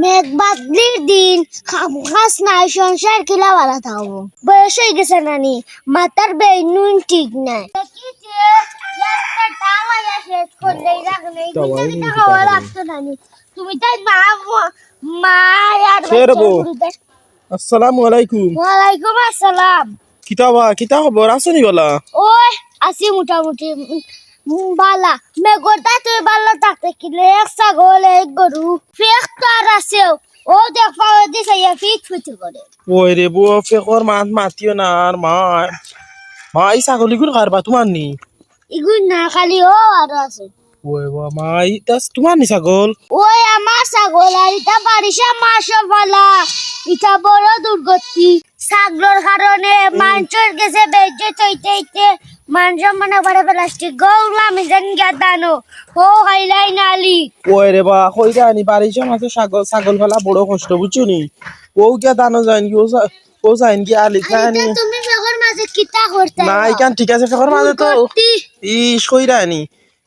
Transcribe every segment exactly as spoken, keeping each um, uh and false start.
মেঘ বাদলির দিন, কাম কাজ নাই, সংসার কিলা বালা থাকবো? বয়স অই গেছে নানি, মাথার বেইনুন ঠিক নাই। তুমি তাই মা, মা আর কে রে বাচ্চা বউ? গুরুদার। আসসালামু আলাইকুম। ওয়ালাইকুম আসসালাম। কিতা বা, কিতা খবর? আছো নি বালা? ওই, আছি মোটামুটি, উম, উম, বালা। মেঘর তাতো বালা থাকতে কিলা, এক ছাগল, এক গরু, ফেক তো আর আছেও। ও দেখ, ফাওদি চাইয়া ফিট ফিট করে। ওই রে বউ, ফেকর মাত মাতিও না আর মা। মা, ই ছাগল ইগুন কার বা, তুমার নি? ইগুন না, খালি ও আরো আছে। ওই বা মা, ইতা তুমার নি ছাগল? ওই আমার ছাগল, আর ইতা বারিশা মাসো ফালা, ইতা বড় দুর্গতি। ছাগলর কারণে মানষর গেছে বেইজ্জত অইতে অইতে, মানষর মনে করে প্লাস্টিক গৌলা মিজান গিয়া দানো, ও খাইলাই নালি। ওই রে বা, কইরা আনি বারিশা মাসো ছাগল, ছাগল ফালা বড় কষ্ট, বুঝছো নি? ও গিয়া দানো যাইন কি, ও সা-, ও যাইন কি আলি আরে, খানি? তে তুমি ফেকর মাঝে কিতা করতা? না, ইখান ঠিক আছে, ফেকর মাঝে তো দুর্গতি। ইস, কইরা আনি।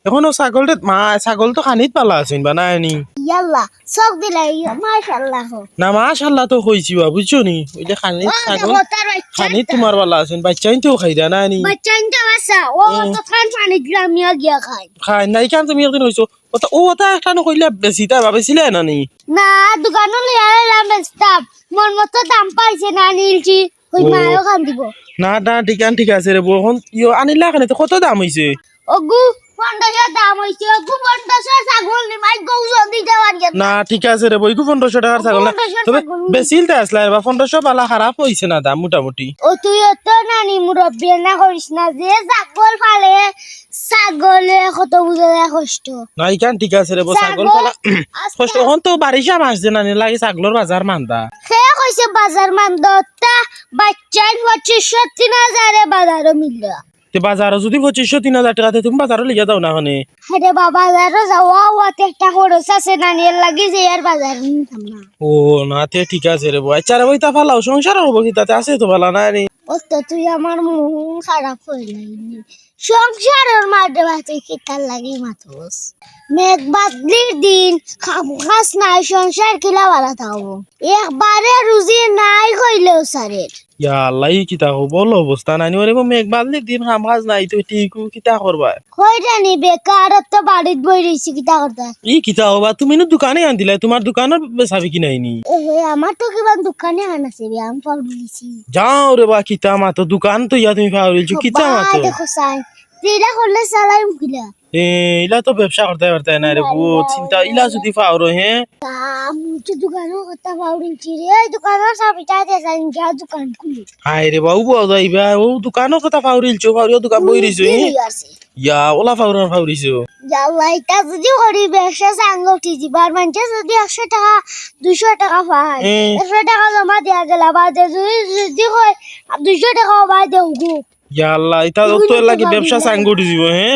এখনো ছাগলরে, মা, ছাগল তো খানিত বালা আছইন বা নায় নি? ইয়াল্লা, চোখ দিলাই, মাশাআল্লাহ। না, মাশাআল্লাহ তো কইছি বা, বুঝছো নি? ওই যে খানিত ও, ছাগল, দেখো, তার বাচ্চা খানিত তো। তুমার বালা আছইন, বাচ্চাইন তো খাইরা নায় নি? বাচ্চাইন তো বাচ্চা, ও হুম। তো খান পানি দিলাম, ইয়া গিয়া খাই। খাই না, ইখান তুমি একদিন কইছো, ওটা, ও ওটা একটা না কইলে বেশি, তাই বা বেশি লে না নি? না, দোকানো লইয়া এলাম বেচতাম, মন মতো দাম পাইছে না, নিলছি, ওই ও। মায়ও খান দিব। না, না, ঠিক আন, ঠিক আছে রে বউ, এখন ইয়ো আনিলা কেনে, তো কত দাম অইছে? ওগু, পনেরোশো দাম অইছে, ওগু পনেরোশো ছাগল নি, মাই গৌ জলদি দেওয়ার গেল। না, ঠিক আছে রে বউ, ইগু পনেরোশো টেকার ছাগল না। পনেরোশো তবে ছাগল নি। বেচিল তো আসলা রে বা, পনেরোশো বালা খারাপ অইছে না দাম মোটামুটি। ও তুই অত নানি মুরব্বি না করিস না, যে ছাগল ফালে, ছাগলে কত বুঝে যায় কষ্ট। না, ইখান ঠিক আছে রে বউ, ছাগল ছাগল ফালা আস্তা কষ্ট, এখন তো বারিশা মাস যে নানি লাগে ছাগলর বাজার মান্দা। কে কইছে বাজার মান্দা? তা বাচ্চাইন পঁচিশশো তিন হাজারে বাজারো মিললা। তে বাজারো যদি পঁচিশশো তিন হাজার টেকা, তে তুমি বাজারো লইয়া যাও না কেনে? আরে বাবা, বাজারো যাওয়া, ওয়াতে একটা খরচ আছে না, এর লাগি যে আর বাজারো নিতাম না। ও, না, তে ঠিক আছে রে বউ। আচ্ছা রে বউ, ইতা ফালাও, সংসার হবো কিতা, তে আছে তো বালা না নি? ও তো তুই আমার মন খারাপ অইলাইনি। সংসারর মাঝে বাঁচি কিতার লাগি মাতস? মেঘ বাদলির দিন, কাম কাজ নাই, সংসার কিলা বালা থাকবো? একবারে রুজি নাই কইলেও সারের। ইয়া আল্লাহ, ই কিতা খবর অবস্থা নানি? ওরে বা, মেঘ বাদলির দিন, কাম কাজ নাই, তো ঠিক কিতা করবা? কইরা নি বেকার, তো বাড়িত বই রইছি, কিতা করতা? ই কিতা খবর? তুমি নু দোকানে আন দিলাই, তুমার দোকানর বেচা বিকি নাই নি? এ হে, আমার তো কিমান দোকানে আন আছে বে, আমি পাউরি লিছি। যাও রে বা, কিতা মাতো, দোকান তো ইয়া তুমি পাউরিলছো, কিতা মাতো? দেখো চাই, ইলা করলে চালাই মুখিলা। এ, ইলা তো ব্যবসা করতে পারতে না রে বউ, চিন্তা, ইলা যদি পাউরো, হে? আমি তো দোকানর কথা পাউরিলছি রে, এই দোকানর চাবিটা দে, যাই গিয়া দোকান খুলি। হায় রে বা, ও বউ যাইবা, ও দোকানর কথা পাউরিলছো, পাউরিয়া দোকান বই রইছো, হে? ইয়া, ওলা পাউরা পাউরিছো। ইয়াল্লা, ইতা যদি করি ব্যবসা চাঙ্গা উঠি যিবার, মানষে যদি একশো টেকা, দুইশো টেকা পায়, হুম। একশো টেকা জমা দিয়া গেলা, বাদে যদি, যদি কয়, দুইশো টেকা বাদে উঠুক। ইয়াল্লা, ইতা তো এর লাগি ব্যবসা চাঙ্গা উঠি যিবো, হে?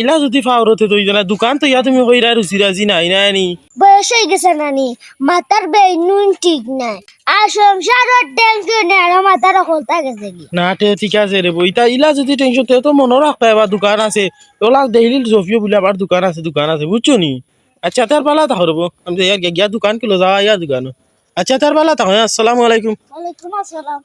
ইলা যদি পাউরো তে তো ইতা না, দোকান তো ইয়া তুমি কইরা রুজি রাজি নাই, নাই নি? বয়স অই গেছে নানি, মাথার বেইনুন ঠিক নাই। আর সংসারর টেনশনে আর মাথার অকলতা গেছে গি। না, তে ঠিক আছে রে বউ, ইতা ইলা যদি টেনশন, তে তো মনো রাখতা এবার দোকান আছে, ওলা ডেইলি জফিও বুলে আমার দোকান আছে, দোকান আছে, বুঝছো নি? আচ্ছা, তে আর বালা থাকো রে বউ, আমি তো ইয়ার গিয়া দোকান কিলো যাওয়া, ইয়ার দোকান। আচ্ছা, তে আর বালা থাকো, হ্যাঁ, আসসালামু আলাইকুম। ওয়ালাইকুম আসসালাম।